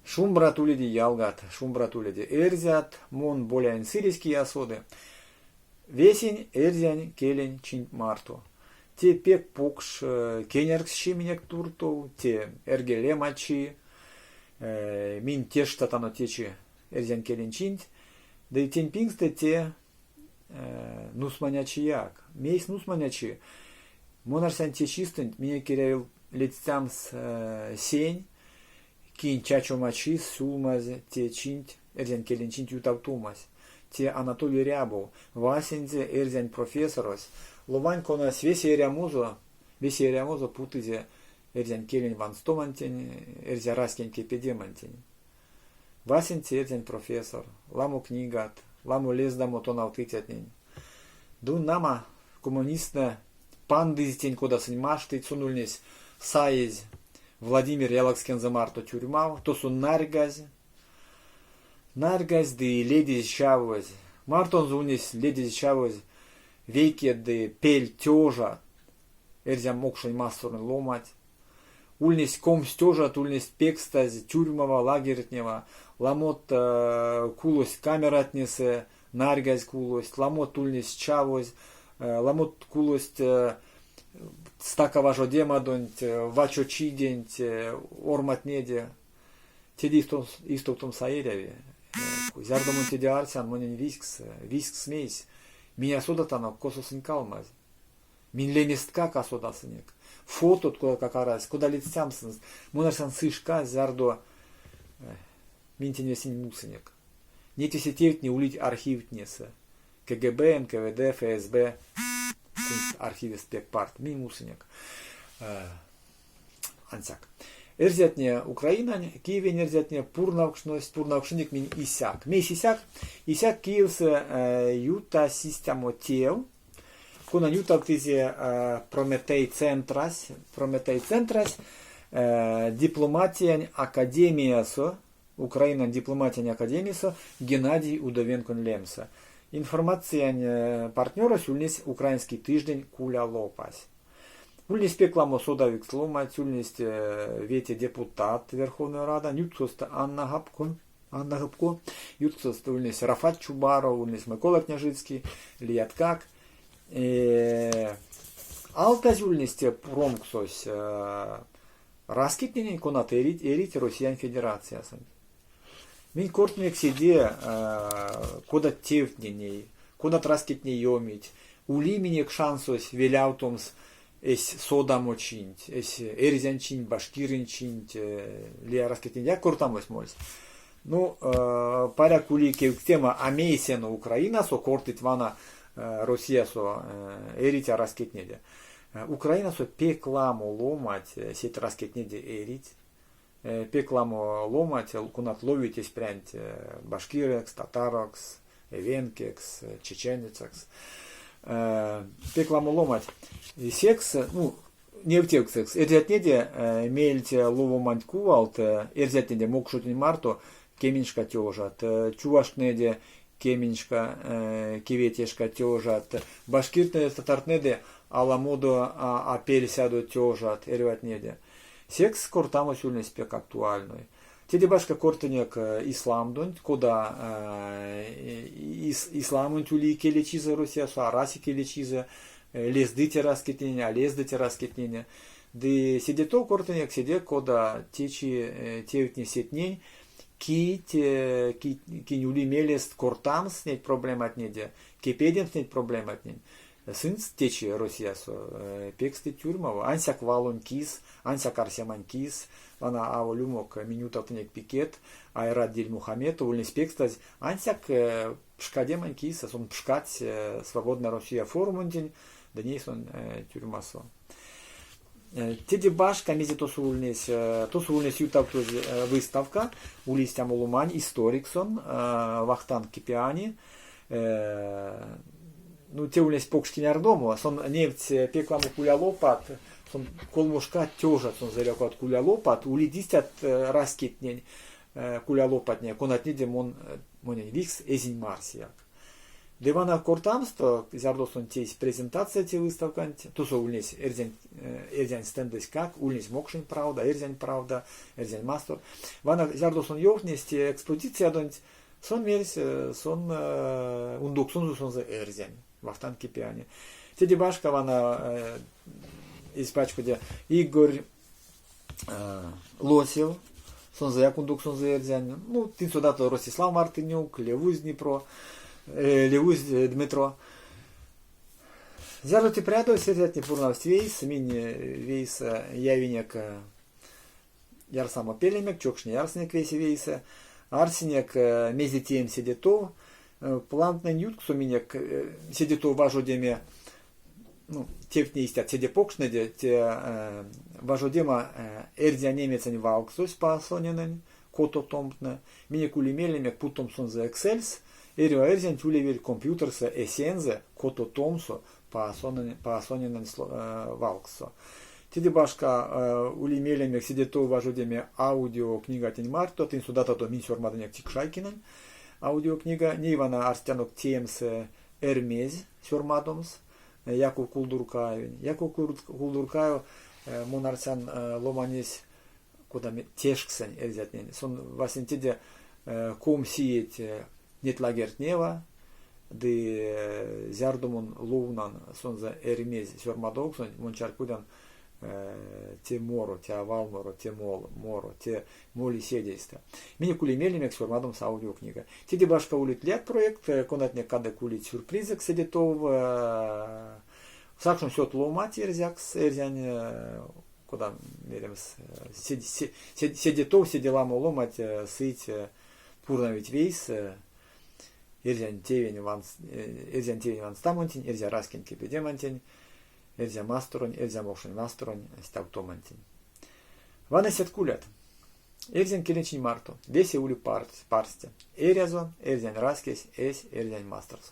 Шумбрат уледе, ялгат, шумбрат уледе, эрзят, мон Боляень Сыресь кие а соды. Весень эрзянь келень чинть марто. Те пек покш кенярксчи минек туртов, те эрьгелема чи. Минь тештатано течи эрзянь келень чинть. Ды тень пингстэ те нусманячияк. Мейс нусманячи? Мон арсян те чистэнть минек эряви ледстямс сень, кинь чачома чись сюлмазь те чинть, эрзянь келень чинть ютавтомась. Те Анатолий Рябов, васенце эрзянь профессорось, ломань, конась весе эрямозо, весе эрямозо путызе эрзянь келень ванстомантень, эрзя раськень кепедемантень. Васенце эрзянь профессор, ламо книгат, ламо лездамо тонавтыцятнень. Ды, нама, коммунисттнэ пандызь тень кода сынь маштыть, сон ульнесь саезь Владимир ялакскензэ марто тюрьмав, тосо нарьгазь, нарьгазь ды ледезь чавозь. Мартонзо ульнесь ледезь чавозь вейке ды пель тёжа эрзя-мокшонь масторонь ломанть. Ульнесть 20 тёжат, ульнесть пекстазь тюрьмава, лагертнева, ламот кулость камератнесэ, нарьгазь кулость, ламот ульнесть чавозь, ламот кулость стака важодемадонть, вачочиденть, орматнеде. Теде истовтомс а эряви. Зярдо мон теде арсян, монень визькс, визькс мейсь. Минь а содатано, косо сынь калмазь. Минь леместкак а содасынек. Фотот кодакак арась, кода ледстямс сынст. Мон арсян сы шка, зярдо минь тень весень мусынек. Неть весе тевтне улить архивтнесэ. КГБ, НКВД, ФСБ сынст архивест пек парт. Минь мусынек. Ансяк. Эрзятне Украинань, Киевень эрзятне пурнавкшность, пурнавкшнынек минь исяк. Мейсь исяк? Исяк Киевсэ ютась истямо тев, конань ютавтызе Прометей центрась, Прометей центрась дипломатиянь академиясо, Украинань дипломатиянь академиясо Геннадий Удовенконь лемсэ. Информациянь партнерось ульнесь Украинский тиждень кулялопась. Ульнесь пек ламо содавикс ломанть, ульнесть вете депутатт Верховной Рада, ютксост Анна Гапко, Анна Гопко, ютксост ульнесь Рафат Чубаров, ульнесь Микола Княжицкий, лияткак. Алтазь ульнесь те промксось раськетненень, конат эрить, эрить Россиянь Федерациясонть. Минь кортнек седе, кодат тевтне ней, кодат раськетне ёмить, ули минек шансось велявтомс эсь содамочинть, эсь эрзянь чинть, башкирэнь чинть, лия раськетненьдеяк кортамось мольсь. Ну, паряк ули кевкстема, а мейсэ но Украинасо кортыть вана Россиясо эриця раськетнеде. Украинасо пек ламо ломанть сеть раськетнеде эрить. Пек ламо ломанть, конат ловить эсь прянть башкирэкс, татарокс, эвенкекс, чеченецэкс. Пек ламо ломанть. Секс, ну, невтевксэкс, эрзятнеде меельце ловоманть кувалт, эрзятнеде мокшотнень марто кеменьшка тёжат, чуваштнеде кеменьшка, кеветешка тёжат, башкиртнэде, татартнэде аламодо а пельсядо тёжат эрьватнеде. Секс кортамось ульнесь пек актуальной. Теде башка кортынек исламдонть, кода исламонть ули икелечизэ Россиясо, арась икелечизэ, лездыть раськетненень, а лездыть раськетненень. Ды седе тов кортынек седе, кода течи тевтне сетнень, кить, кинь ули мелест кортамс неть проблематнеде, кепедемс неть проблематнень. Сынст течи Россиясо пекстыть тюрьмава, ансяк валонь кис, ансяк арсемань кис. Вана аволь умок минь ютавтынек пикет, Айрат Дильмухаметов ульнесь пекстазь ансяк пшкадемань кис, сон пшкадсь Свободная Россия форумонтень, ды ней сон тюрьмасо. Теде башка, мезе тосо ульнесь? Тосо ульнесь ютавтозь выставка, ули истямо ломань, историк сон, Вахтанг Кипиани. Ну, те ульнесь покш кенярдомо. Сон невтсь пек ламо кулялопат, сон колмошка тёжат сон зярякат кулялопат, улить истят раськетнень кулялопатне, конатнеде мон монень визькс эзинь марсеяк. Ды вана кортамсто, зярдо сон тейсь презентация те выставканть, тосо ульнесь эрзянь, эрзянь стендэськак, ульнесь Мокшень правда, Эрзянь правда, Эрзянь мастор. Вана зярдо сон ёвтнесь те экспозициядонть, сон мерсь, сон ундоксонзо сонзэ эрзянь, Вахтанг Кипиани. Теде башка вана эзь пачкоде Игорь Лосев, сонзэяк ундоксонзо эрзянь. Ну, тынь содатадо Ростислав Мартынюк, Левусь Днепро, Левусь Дмитро. Зярдо те прядовсь, эрзятне пурнавсть вейс, минь вейс явинек ярсамопеленек, чокшне ярсынек весе вейсэ. Арсинек, мезе теемс седе тов. Плантнэнь ютксо минек седе тов важодеме ну, тевтне истят седе покштнеде, те важодема эрзя-немецень валксось Паасоненэнь, кото томтне. Минек ули меленек путомс сонзэ Excel-с, эрьва эрзянть улевель компьютерсэ эсензэ кото томсо Паасоненэнь валкссо. Теде башка, ули меленек седе тов важодеме аудиокнигатнень марто, тынь содатадо, минь сёрмадынек Тикшайкинэнь аудиокнига. Ней вана арсетянок теемс Эрьмезь сёрмадомс Яков Кулдуркаевень. Яков Кулдуркаев мон арсян ломанесь кода тешксэнь эрзятнень. Сон васенцеде 20 иеть неть лагертнева, ды зярдо мон ловнан сонзэ Эрьмезь сёрмадовксонть, мон чарькодян те моро, те а валморо, те моро, те моли седейстэ. Минек ули меленек сёрмадомс аудиокнига. Теде башка улить лият проектт, конатне кадык улить сюрпризэкс седе тов. Сакшнось од ломать эрзякс, эрзянь, кода меремс, седе тов, седе ламо ломать сыть, пурнавить вейс эрзянь тевень эрзянь тевень ванстамонтень, эрзя раськень кепедемантень, эрзя масторонь, эрзя-мокшонь масторонь стявтомантень. Вана сеть кулят. Эрзянь келень марто. Весе ули парсте. Эрязо эрзянь раськесь эсь эрзянь масторсо.